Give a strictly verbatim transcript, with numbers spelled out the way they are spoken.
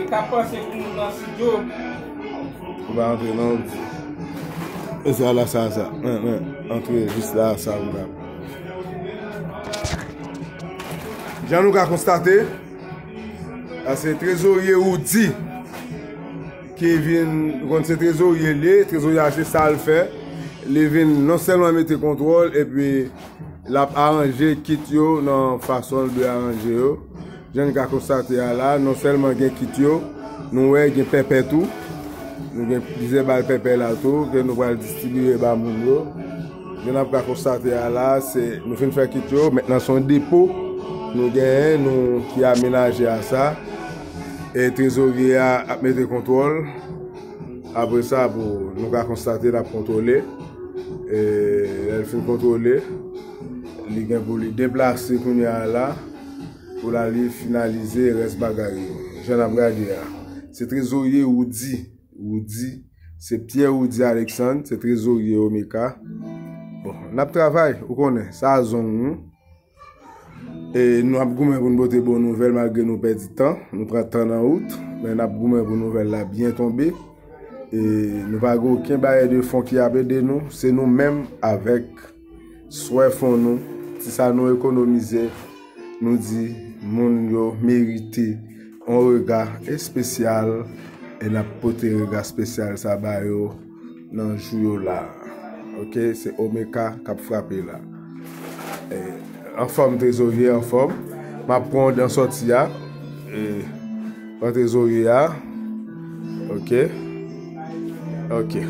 Ka panse pou moun nan studio. Ou pa antre non. E sa la, sa, sa. Men, men, antre jis la, sa, ou la. Jan nou ka konstate, a se trezorye Woody ki vin, ou konn se trezorye li ye, trezorye a se sa l fè. Li vin non sèlman mete kontwòl, epi l ap aranje kit yo nan fason l dwe aranje yo. Jan n ka konstate a la, non sèlman gen kit yo, nou wè gen pèpè tou. Nou gen plizyè bal pèpè la tou, ke nou pral distribiye ba moun yo. Jan n ap ka konstate a la, se nou fin fè kit yo, mentnan se yon depo nou genyen, nou ki amenaje a sa. E trezorye a ap mete kontwòl. Apre sa, pou nou ka konstate, l ap kontwole. E lè l fin kontwole, li gen pou li deplase kounye a la, pou l ale finalize rès bagay yo. Jan n ap gade a, se trezorye Woody. Woody, se Pierre Woody Alexandre, se trezorye Omeka. Bon, n ap travay, ou konnen, sa zong nou. E nou ap goumen pou n pote bon nouvèl malgre nou pèdi tan. Nou pran tan nan wout, men n ap goumen pou nouvèl la byen tonbe. E nou pa gen okenn bayè de fon ki ap ede nou. Se nou menm avèk swè fon nou, ti sa nou ekonomize, nou di moun yo merite yon rega espesyal, e n ap pote rega espesyal sa ba yo nan jou yo la. Oke, se Omeka k ap frape la. E, anfòm, trezorye, anfòm. M ap pran w dan sòti a. E, pran trezorye a. Oke. Oke.